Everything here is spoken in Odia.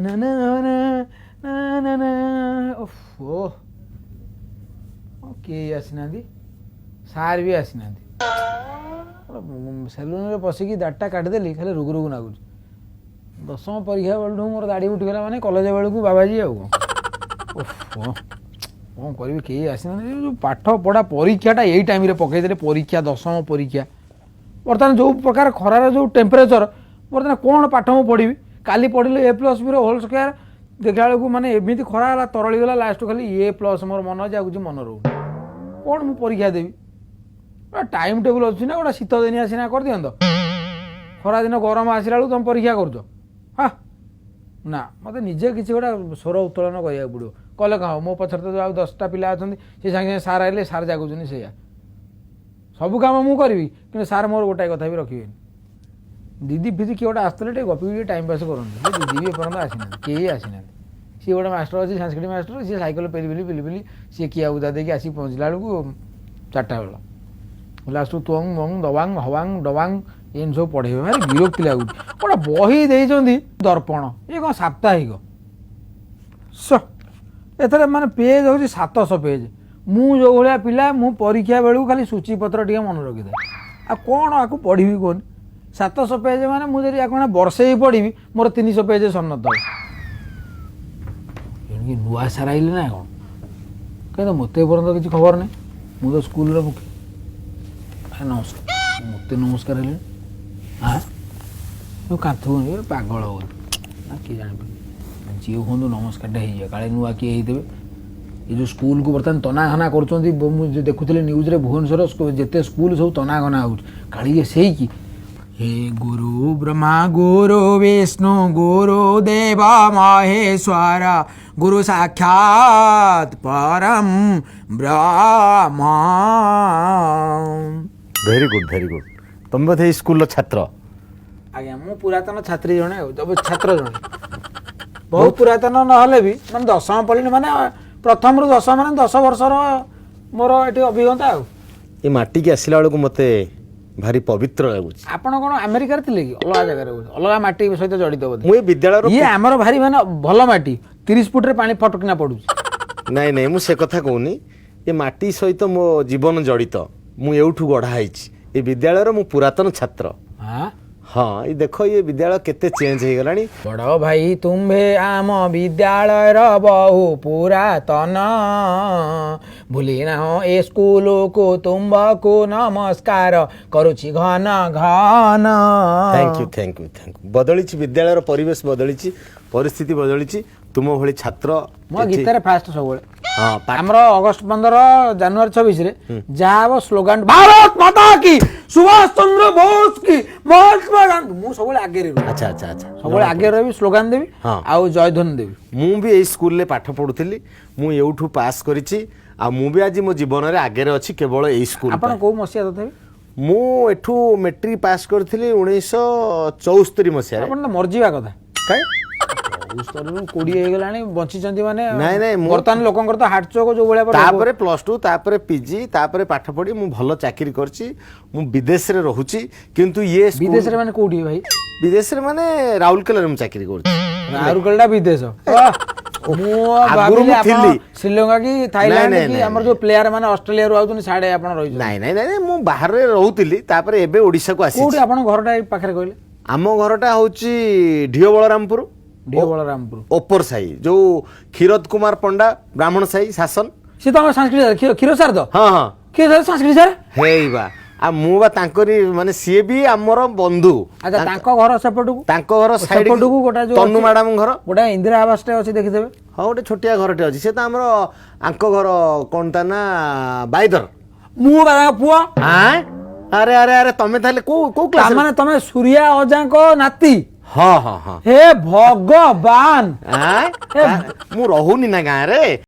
ନା ନା ନା ନା ନା ନା। ଓଫୋ, କେହି ଆସିନାହାନ୍ତି, ସାର୍ ବି ଆସିନାହାନ୍ତି। ସେଲୁନରେ ପଶିକି ଦାଢ଼ିଟା କାଟିଦେଲି, ଖାଲି ରୁଗୁ ରୁଗୁ ନାଗୁଛି। ଦଶମ ପରୀକ୍ଷା ବେଳଠୁ ମୋର ଦାଢ଼ି ଉଠିଗଲା, ମାନେ କଲେଜ ବେଳକୁ ବାବାଜୀ ଆଉ କ'ଣ। ଓଫୋ, କ'ଣ କରିବି? କେହି ଆସିନାହାନ୍ତି। ଏ ଯୋଉ ପାଠ ପଢ଼ା ପରୀକ୍ଷାଟା ଏଇ ଟାଇମ୍ରେ ପକେଇଦେଲେ ପରୀକ୍ଷା, ଦଶମ ପରୀକ୍ଷା। ବର୍ତ୍ତମାନ ଯେଉଁ ପ୍ରକାର ଖରାର ଯେଉଁ ଟେମ୍ପରେଚର, ବର୍ତ୍ତମାନ କ'ଣ ପାଠ ମୁଁ ପଢ଼ିବି? କାଲି ପଢ଼ିଲି ଏ ପ୍ଲସ୍ ବିର ହୋଲ୍ ସ୍କୋୟାର, ଦେଖିଲା ବେଳକୁ ମାନେ ଏମିତି ଖରା ହେଲା ତରଳିଗଲା। ଲାଷ୍ଟକୁ ଖାଲି ଏ ପ୍ଲସ୍ ମୋର ମନ ଅଛି, ଆଉ କିଛି ମନେ ରହୁନି। କ'ଣ ମୁଁ ପରୀକ୍ଷା ଦେବି? ଗୋଟେ ଟାଇମ୍ ଟେବୁଲ୍ ଅଛି ନା, ଗୋଟେ ଶୀତ ଦିନିଆ ସିନା କରିଦିଅନ୍ତ। ଖରାଦିନ ଗରମ ଆସିଲା ବେଳକୁ ତୁମେ ପରୀକ୍ଷା କରୁଛ। ହଁ ନା, ମୋତେ ନିଜେ କିଛି ଗୋଟେ ସ୍ୱର ଉତ୍ତୋଳନ କରିବାକୁ ପଡ଼ିବ। କଲେ କ'ଣ ହବ? ମୋ ପଛରେ ତ ଆଉ 10ଟା ପିଲା ଅଛନ୍ତି। ସେ ସାଙ୍ଗେ ସାଙ୍ଗେ ସାର୍ ଆଇଲେ ସାର୍ ଜାଗୁଛନ୍ତି। ସେଇଆ ସବୁ କାମ ମୁଁ କରିବି, କିନ୍ତୁ ସାର୍ ମୋର ଗୋଟାଏ କଥା ବି ରଖିବେନି। ଦିଦି ଫିଦି କିଏ ଗୋଟେ ଆସୁଥିଲେ ଟିକେ ଗପିକି ଟିକେ ଟାଇମ୍ ପାସ୍ କରନ୍ତି। ସେ ଦିଦି ବି ଏପର୍ଯ୍ୟନ୍ତ ଆସିନାହାନ୍ତି, କେହି ଆସିନାହାନ୍ତି। ସିଏ ଗୋଟେ ମାଷ୍ଟର ଅଛି, ସାଂସ୍କ୍ରିଟ ମାଷ୍ଟର, ସିଏ ସାଇକେଲ ପେଲି ପେଲି ପେଲି ପେଲି ସିଏ କିଆ ଉଦା ଦେଇକି ଆସିକି ପହଞ୍ଚିଲା ବେଳକୁ 4ଟା ବେଳ। ଲାଷ୍ଟକୁ ତୁଅଂ ମଂ ଦବାଂ ହବାଂ ଡବାଂ ଏମିତି ସବୁ ପଢ଼େଇବେ। ଭାରି ବିରକ୍ତି ଲାଗୁଛି। ଗୋଟେ ବହି ଦେଇଛନ୍ତି ଦର୍ପଣ, ଇଏ କ'ଣ ସାପ୍ତାହିକ? ସ ଏଥିରେ ମାନେ ପେଜ୍ ହେଉଛି 700 ପେଜ୍। ମୁଁ ଯେଉଁ ଭଳିଆ ପିଲା, ମୁଁ ପରୀକ୍ଷା ବେଳକୁ ଖାଲି ସୂଚୀପତ୍ର ଟିକେ ମନେ ରଖିଥାଏ। ଆଉ କ'ଣ ଆକୁ ପଢ଼ିବି କୁହନି? 700 ପେଜ୍ ମାନେ ମୁଁ ଯଦି ୟାକୁ ବର୍ଷେ ବି ପଢ଼ିବି, ମୋର 300 ପେଜ୍ ସରିନଥିବ। ଏଣିକି ନୂଆ ସାର୍ ଆଇଲେ ନା କ'ଣ? କାହିଁ ତ ମୋତେ ଏପର୍ଯ୍ୟନ୍ତ କିଛି ଖବର ନାହିଁ। ମୁଁ ତ ସ୍କୁଲର ମୁଖ୍ୟ। ନମସ୍କାର। ମୋତେ ନମସ୍କାର ହେଲେଣି? ଆଁ, କାନ୍ଥୁନି, ପାଗଳ ବୋଧେ ନା କିଏ ଜାଣିପାରିବ। ଯିଏ ହୁଅନ୍ତୁ, ନମସ୍କାରଟା ହେଇଯିବ, କାଳେ ନୂଆ କିଏ ହେଇଥିବେ। ଏ ଯେଉଁ ସ୍କୁଲକୁ ବର୍ତ୍ତମାନ ତନାଘନା କରୁଛନ୍ତି, ମୁଁ ଯୋଉ ଦେଖୁଥିଲି ନ୍ୟୁଜ୍ରେ, ଭୁବନେଶ୍ୱର ଯେତେ ସ୍କୁଲ ସବୁ ତନାଘନା ହେଉଛି। କାଳେ ଇଏ ସେଇ କି? ହେ ଗୁରୁ ବ୍ରହ୍ମା ଗୁରୁ ବିଷ୍ଣୁ ଗୁରୁ ଦେବ ମହେଶ୍ୱର, ଗୁରୁ ସାକ୍ଷାତ ପରମ ବ୍ରହ୍ମ। Very good, very good. ତମେ ବୋଧେ ଏଇ ସ୍କୁଲର ଛାତ୍ର? ଆଜ୍ଞା, ମୁଁ ପୁରାତନ ଛାତ୍ରୀ ଜଣେ, ଆଉ ଛାତ୍ର ଜଣେ। ବହୁତ ପୁରାତନ ନହେଲେ ବି ମାନେ ଦଶମ ପଢ଼ିଲି, ମାନେ ପ୍ରଥମରୁ ଦଶମ, ମାନେ 10 ବର୍ଷର ମୋର ଏଠି ଅଭିଜ୍ଞତା। ଆଉ ଏ ମାଟିକି ଆସିଲା ବେଳକୁ ମୋତେ ଭାରି ପବିତ୍ର ଲାଗୁଛି। ଆପଣ କ'ଣ ଆମେରିକାରେ ଥିଲେ କି? ଅଲଗା ଜାଗାରେ ବୋଧେ, ଅଲଗା ମାଟି ସହିତ ଜଡ଼ିତ ବୋଧେ। ମୁଁ ଏ ବିଦ୍ୟାଳୟର ଇଏ ଆମର ଭାରି ମାନେ ଭଲ ମାଟି, 30 ଫୁଟରେ ପାଣି ଫଟକିନା ପଡୁଛି। ନାଇଁ ନାଇଁ, ମୁଁ ସେ କଥା କହୁନି। ଏ ମାଟି ସହିତ ମୋ ଜୀବନ ଜଡ଼ିତ। ମୁଁ ଏଉଠୁ ଗଢ଼ା ହେଇଛି। ଏ ବିଦ୍ୟାଳୟର ମୁଁ ପୁରାତନ ଛାତ୍ର। ହଁ। ହଁ, ଏଇ ଦେଖ, ଇଏ ବିଦ୍ୟାଳୟ କେତେ ଚେଞ୍ଜ ହେଇଗଲାଣି। ବଡ଼ ଭାଇ ତୁମ୍ଭେ ଆମ ବିଦ୍ୟାଳୟର ବହୁ ପୁରାତନ, ଭୁଲି ନାହଁ ଏ ସ୍କୁଲକୁ, ତୁମ୍ଭକୁ ନମସ୍କାର କରୁଛି ଘନ ଘନ। Thank you, thank you, thank you. ବଦଳିଛି ବିଦ୍ୟାଳୟର ପରିବେଶ, ବଦଳିଛି ପରିସ୍ଥିତି, ବଦଳିଛି ତୁମ ଭଳି ଛାତ୍ର। ମୋ ଗୀତରେ ଫାଷ୍ଟ ସବୁବେଳେ। ହଁ। ଆମର ଅଗଷ୍ଟ 15, ଜାନୁଆରୀ 26ରେ ଯାହା ହବ ସ୍ଲୋଗାନ, ଭାରତ ମାତା କି, ସୁଭାଷ ଚନ୍ଦ୍ର ବୋଷ କି, ମହାତ୍ମା ଗାନ୍ଧୀ, ମୁଁ ସବୁବେଳେ ଆଗରେ ରୁହେ। ଆଚ୍ଛା ଆଚ୍ଛା ଆଚ୍ଛା ସବୁବେଳେ ଆଗରେ ରହିବି, ସ୍ଲୋଗାନ ଦେବି ଆଉ ଜୟଧ୍ୱନି ଦେବି। ମୁଁ ବି ଏଇ ସ୍କୁଲରେ ପାଠ ପଢୁଥିଲି। ମୁଁ ଏଉଠୁ ପାସ୍ କରିଛି ଆଉ ମୁଁ ବି ଆଜି ମୋ ଜୀବନରେ ଆଗରେ ଅଛି କେବଳ ଏଇ ସ୍କୁଲ ଆପଣ ପାଇଁ। କୋଉ ମସିହା ତଥାପି? ମୁଁ ଏଠୁ ମେଟ୍ରିକ ପାସ୍ କରିଥିଲି 1974 ମସିହାରେ। ଆପଣ ତ ମରିଯିବା କଥା। କାଇଁ? 74ରୁ 20 ହେଇଗଲାଣି, ବଞ୍ଚିଛନ୍ତି ମାନେ। ନାଇଁ, ନାଇଁ, ବର୍ତ୍ତମାନ ଲୋକଙ୍କର ତ ହାର୍ଟ ଚୋକ୍ ଯୋଉ ଭଳିଆ ରୋଗ। ତାପରେ ପ୍ଲସ୍ ଟୁ, ତାପରେ ପିଜି, ତାପରେ ପାଠ ପଢି ମୁଁ ଭଲ ଚାକିରି କରିଛି। ମୁଁ ବିଦେଶରେ ରହୁଛି, କିନ୍ତୁ ଇଏ ବିଦେଶରେ ମାନେ କୋଉଠି ଭାଇ? ବିଦେଶରେ ମାନେ ରାଉରକେଲାରେ ମୁଁ ଚାକିରି କରୁଛି। ରାଉରକେଲାଟା ବିଦେଶ? ମୁଁ ଆଗରୁ ଭାବିଲି ମୁଁ ଆପଣ ଥିଲି। ଶ୍ରୀଲଙ୍କା କି ଥାଇଲାଣ୍ଡ ନାଇଁ, କି ନାଇଁ, ଆମର ନାଇଁ। ଯୋଉ ପ୍ଲେୟାର ମାନେ ଅଷ୍ଟ୍ରେଲିଆରୁ ଆଉଛନ୍ତି, ସାଡେ ଆପଣ ରହିଛନ୍ତି। ନାଇଁ ନାଇଁ ନାଇଁ ନାଇଁ, ମୁଁ ବାହାରେ ରହୁଥିଲି, ତାପରେ ଏବେ ଓଡ଼ିଶାକୁ କୋଉଠି ଆସିଛି। ଆପଣଙ୍କ ଘରଟା ଏଇ ପାଖରେ କହିଲେ? ଆମ ଘରଟା ହଉଛି ଢିଅ ବଳରାମପୁର। ଢିଅ ବଳରାମପୁର। ଓପର ସାହି, ଯୋଉ କ୍ଷୀରୋଦ କୁମାର ପଣ୍ଡା, ବ୍ରାହ୍ମଣ ସାହି, ଶାସନ। ସିଏ ତ ଆମ ସାଂସ୍କ୍ରିଟ ସାର୍, କ୍ଷୀର ସାର୍ ତ? ହଁ। କ୍ଷୀର ସାର୍, ସାଂସ୍କ୍ରିଟ ସାର୍। ହେଇ ବା, ଆଉ ମୁଁ ବା ତାଙ୍କରି, ମାନେ ସିଏ ବି ଆମର ବନ୍ଧୁ। ଆଚ୍ଛା, ତାଙ୍କ ଘର ସେପଟକୁ? ତାଙ୍କ ଘର ସାଇଡ୍। ସେପଟକୁ ଗୋଟେ ଯୋଉ ତନୁ ମ୍ୟାଡାମ ଘର। ଗୋଟେ ଇନ୍ଦିରା ଆବାସଟେ ଅଛି, ଦେଖିଥିବେ। ହଁ, ଗୋଟେ ଛୋଟିଆ ଘରଟେ ଅଛି। ସେ ତ ଆମର ଆଙ୍କ ଘର, କଣ ତା ନା, ବାଇଦର। ମୁଁ ବା ତାଙ୍କ ପୁଅ। ଆଁ, ଆରେ ଆରେ ଆରେ, ତମେ ତାହେଲେ କୋଉ କୋଉ କ୍ଲାସ? ତାମାନେ ତମେ ସୂର୍ୟା ଅଜାଙ୍କ ନାତି? ହଁ ହଁ ହଁ ହେ ଭଗବାନ! ଆଁ? ମୁଁ ରହୁନି ନା ଗାଁରେ।